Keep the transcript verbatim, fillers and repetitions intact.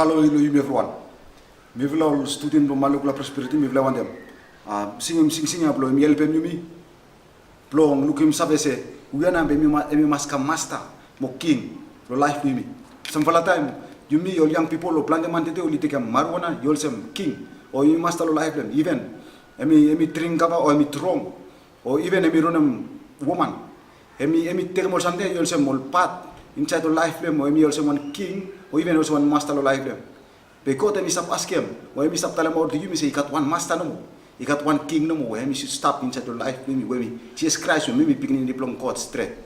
Halo long yumi evriwan. Mifala ol studen blong Malukula Prosperity, mifala wantem singim singsing ya blong yumi helpem yumi blong lukim save se huvia nao hemi mas kam masta mo king long laef blong yumi. Samfala taem yumi ol yang pipol o plante man tede oli tekem marijuana i olsem king o hemi masta long laef blong hem. Iven hemi dring kava o hemi drong o iven hemi ranem woman, hemi tekem ol samting ya i olsem ol pat insaed long laef blong hem o hemi olsem wan king o iven olsem wan masta long laef blong hem. Be God hemi stap askem o hemi stap talemaot long yumi se i gat wan masta nomo, i gat wan king nomo we hemi stap insaed long laef blong yumi, we hemi Jisas Kraes, we hemi pikinini blong God stret.